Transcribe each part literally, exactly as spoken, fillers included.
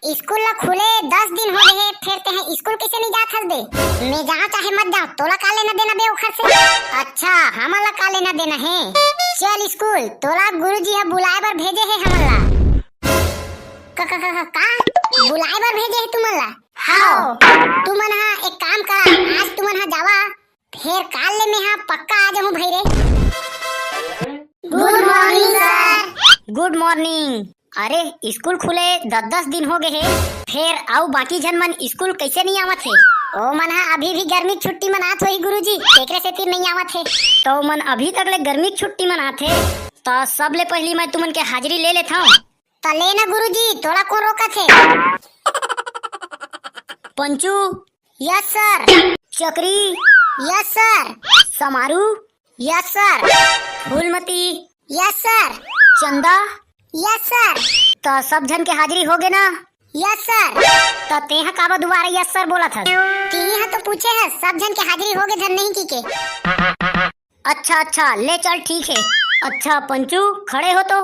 School ला खुले दस दिन हो गए हे, फेर तेहा स्कूल कइसे नइ जात हस बे? मैं जांव चाहे मत जांव, तोला का लेना देना बे ओखर से? अच्छा, हमन ला का लेना देना हे? चल स्कूल, तोला गुरुजी ह बुलाए बर भेजे हे हमन ला। क-, क-, क-, क-, का? बुलाए बर भेजे हे तुमन ला? हाव। तुमन ह एक काम करा, आज तुमन ह जावा, फेर काल ले मेहा पक्का आ जाहूं भई रे। Good morning, sir। Good morning। अरे, स्कूल खुले दस दस दिन हो गए हे, फेर अउ बाकी झन मन स्कूल कइसे नइ आवत हे? ओ मन ह अभी भी गर्मी के छुट्टी मनात होही गुरुजी, तेकरे सेती नइ आवत हे। त ओ मन अभी तक ले गर्मी के छुट्टी मनात हे, त सबले पहिली मैं तुमन के हाजिरी ले लेथंव। त ले ना गुरुजी, तोला कोन रोकत हे? पंचू। Yes sir। चकरी। Yes sir। Samaru. Yes sir। Phoolmati. Yes sir। चंदा। Yes sir। त सब झन के हाजिरी हो गे ना? Yes sir। त तेहा काबर दुबारा yes sir बोलत हस? तिही ह तो पूछे हस, सब झन के हाजिरी हो गे धन नहीं की के। अच्छा अच्छा, ले चल ठीक हे। अच्छा पंचू, खड़े हो तो,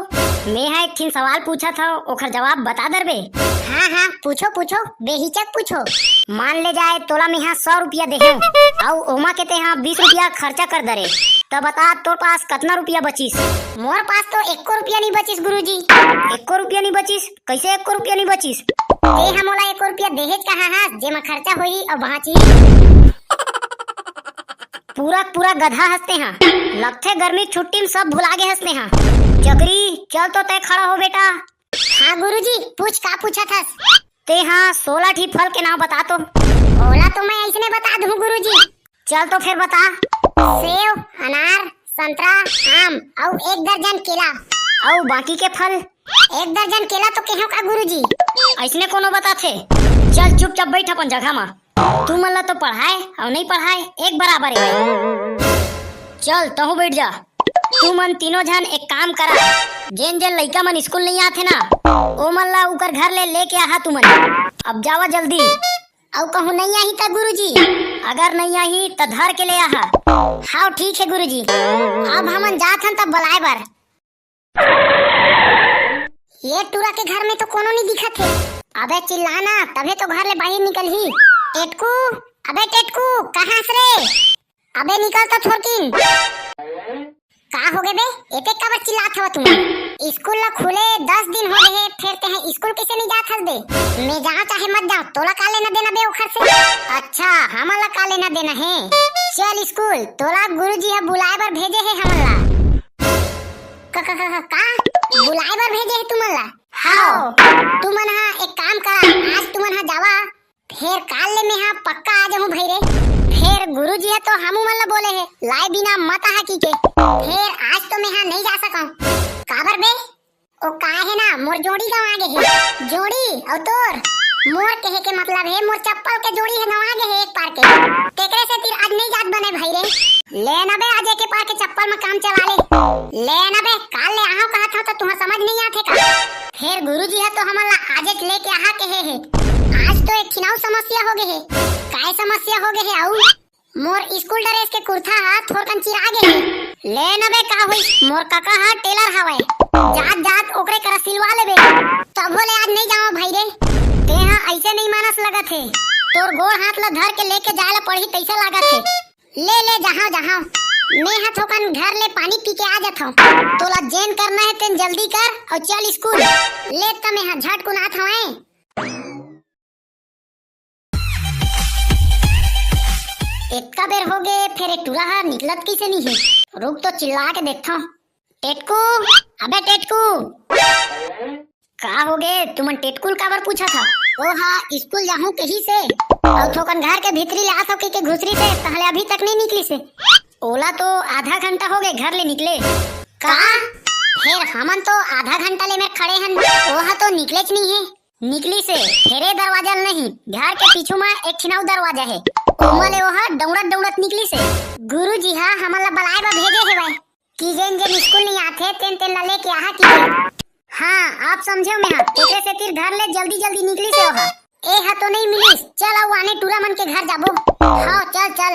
मेहा एक ठिन सवाल पूछत हंव, ओखर जवाब बता दर बे। हाँ हाँ, पूछो पूछो, बेहिचक पूछो। मान ले जाए तोला मेहा सौ रुपया देहेंव, अउ ओमा के तेहा बीस रुपया खर्चा कर दरे, त बता तोर पास कतना रुपया बचिस? मोर पास तो एको रुपया नइ बचिस गुरुजी। एको रुपया नइ बचिस? कइसे एको रुपया नइ बचिस? तेहा मोला एको रुपया देहेच कहा हस, जेमा खर्चा होही अउ बांचही। पूरा पूरा गधा हस तेहा। लगथे गर्मी छुट्टी में सब भुला गे हस तेहा। चकरी, चल तो तय खड़ा हो बेटा। हाँ गुरुजी, पूछ, का पूछत हस? तेहा सोलह ठी फल के नांव बता तो। ओला तो मैं अइसने बता दूं गुरुजी। चल तो फेर बता। सेव, अनार, संतरा, आम अउ एक दर्जन केला। अउ बाकी के फल? एक दर्जन केला तो केहेंव का गुरुजी? अइसने कोनो बताथे? चल चुपचाप बइठ अपन जगह मा। तुमन ला तो पढ़ाए अउ नइ पढ़ाए एक बराबर हे। चल तहूं बइठ जा। तुमन तीनों झन एक काम करा, जेन जेन लइका मन स्कूल नइ आथे ना, ओमन ला उकर घर ले लेके आहा तुमन। अब जावा जल्दी। अउ कहूं नइ आही त गुरुजी? अगर नइ आही त धर के ले आहा। हाव ठीक हे गुरुजी। अब हमन जात हन त बलाए बर। ये टूरा के घर में तो कोनो नइ दिखत हे। अबे चिल्ला ना, तभे तो घर ले बाहिर निकलही। टेटकू, अबे टेटकू, कहां हस रे? अबे निकल तो थोरकिन। का हो गे बे? एतेक काबर चिल्लात हव तुमन? स्कूल ला खुले दस दिन हो गे हे, फेर तेहा स्कूल कइसे नइ जात हस बे? मैं जांव चाहे मत जांव, तोला का लेना देना बे ओखर से? अच्छा, हमन ला का लेना देना हे? चल स्कूल, तोला गुरुजी ह बुलाए बर भेजे हे हमन ला। क-, क-, क-, क-, का? बुलाए बर भेजे हे तुमन ला? हाव। तुमन ह एक काम करा, आज तुमन ह जावा, फेर काल ले मेहा पक्का आ जाहूं भई रे। फेर गुरुजी ह तो हमू मन ला बोले हे, लाए बिना मत आहा की के। फेर आज तो मेहा नइ जा सकंव। काबर बे? ओ का हे ना, मोर जोड़ी गंवा गे हे। जोड़ी? अउ तोर? मोर कहे के मतलब हे, मोर चप्पल के जोड़ी हे, गंवा गे हे एक पार के। तेकरे सेती आज नइ जात बने भई रे। ले ना बे, आज एके पार के चप्पल म काम चला ले। ले ना बे, काल ले आहंव कहत हंव त तुंहर समझ नइ आथे का? फेर गुरुजी ह तो हमन ला आजेच लेके आहा कहे हे। आज तो एक ठिन अउ समस्या हो गे हे। काय समस्या हो गे हे अउ? मोर स्कूल ड्रेस के कुर्ता ह थोरकन चिरा गे हे। ले न बे, का होइस? मोर कका ह टेलर हवय, जात जात ओकरे करा सिलवा लेबे। तभो ले आज नइ जावं भई रे। तेहा अइसे नइ मानस लगत हे, तोर गोड़ हाथ ल धर के लेके जाय ल पड़ही तइसे लागत हे। ले ले, जाहंव जाहंव, मेंहा थोकन घर ले पानी पी के आ जाथंव। तोला जेन करना हे तेन जल्दी कर अउ चल स्कूल। ले त मेंहा झटकुन आत हवंय। एतका बेर होगे, फेर ए टूरा ह निकलत कइसे नइ हे? रुक तो चिल्ला के देखथंव। टेटकू, अबे टेटकू। का होगे? तुमन टेटकू ल काबर पूछत हव? ओ हा स्कूल जाहूं कहिस हे, अउ थोकन घर के भीतरी ले आ सके के घुसरिस हे, तहले अभी तक नइ निकलिस हे। ओला तो आधा घंटा होगे घर ले निकले। का? फेर हमन तो आधा घंटा ले मेर खड़े हन, ओ हा तो निकलेच नइ हे। निकलिस हे, फेर ए दरवाजा ल नहीं, घर के पीछू म एक ठिन अउ दरवाजा हे, ओमा ले ओहा डौड़त डौड़त निकलिस हे। गुरुजी ह हमन ला बलाए बर भेजे हेवय कि जेन जेन स्कूल नइ आथे, तेन तेन ला लेके आहा कि। हां, अब समझेंव मेंहा, तेकरे सेती घर ले जल्दी जल्दी निकलिस हे ओहा। ए ह तो नइ मिलिस, चल अउ आने टूरा मन के घर जाबो। हां, चल चल।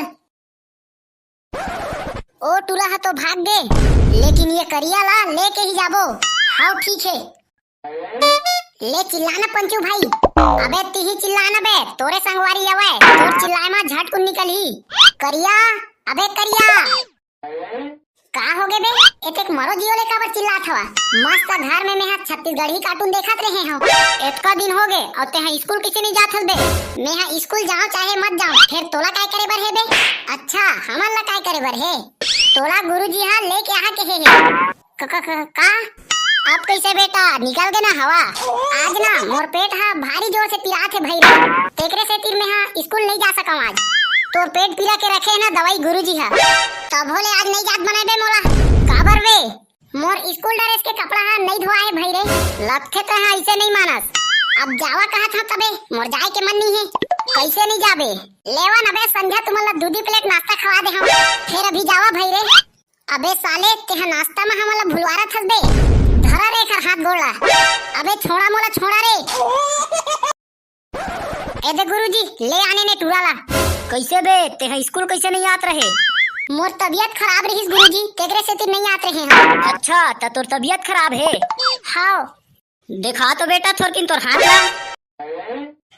ओ टूरा ह तो भाग गे, लेकिन ये करिया ला लेके ही जाबो। हाव, ठीक हे। ले चिल्ला ना पंचू भाई, अबे तिही चिल्ला न बे, तोरे संगवारी आवय, तोर चिल्लाए म झटकुन निकलही। करिया, अबे करिया। का होगे बे? एतेक मरो जियो ले काबर चिल्लात हवा? मस्त घर में मेहा छत्तीसगढ़ी cartoon देखत रहे हंव। एतका दिन होगे, अउ तेहा स्कूल कइसे नइ जात हस बे? मेहा स्कूल जांव चाहे मत जांव, फेर तोला काय करे बर हे बे? अच्छा, हमन ला काय करे बर हे? तोला गुरुजी हा लेके आहा कहे हे। क-, क-, क-, का? अब कइसे बेटा, निकल गे ना हवा? आज ना मोर पेट हा भारी जोर से पिरात हे भई रे, तेकरे सेतिर मेहा स्कूल नइ जा सकंव आज। तोर पेट पीरा के रखे हे ना दवाई गुरुजी हा, तभो ले आज नइ जात बनाय बे मोला। काबर बे? मोर स्कूल ड्रेस के कपड़ा हा नइ धोआ हे भई रे। लगथे तेहा अइसे नइ मानस। अब जावा कहत हंव तभे, मोर जाय के मन नइ हे। कइसे नइ जाबे? लेवा न बे संझा तुमन ला दू दी plate नाश्ता खवा दे हंव, फेर अभी जावा भई रे। अबे साले, तेहा नाश्ता म हमन ला भुलवारत हस बे। धरा रे एखर हाथ गोड़ ला। अबे छोड़ा मोला, छोड़ा रे। ए दे गुरुजी, ले आने ने टूरा ला। कइसे बे, तेहा स्कूल कइसे नइ आत रहे? मोर तबीयत खराब रहिस गुरुजी, तेकरे सेतिर नइ आत रहे हंव। अच्छा, त तोर तबीयत खराब हे? हाव। देखा तो बेटा थोरकिन तोर हाथ ला।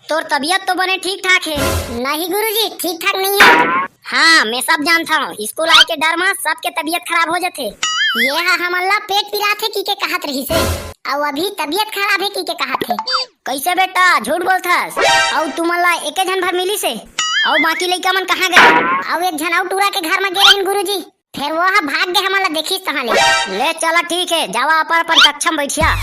तोर तबीयत तो बने ठीक ठाक हे। नहीं गुरुजी, ठीक ठाक नइ हे। हाँ, मैं सब जानत हंव। स्कूल आय के डर म सबके तबीयत खराब हो जाथे। ये हा हमन ला पेट पिरात हे कहिके कहत रहिस हे, अउ अभी तबीयत खराब हे कहिके कहत हे। कइसे बेटा, झूठ बोलथस? अउ तुमन ला एके झन भर मिलिस हे, अउ बाकी लइका मन कहाँ गए? अउ एक झन अउ टूरा के घर म गे रहिन गुरुजी, फेर वो हा भाग गे, हमन ला देखिस तहाँ ले। ले चला ठीक हे, जावा अपन अपन कक्षा म बइठिया।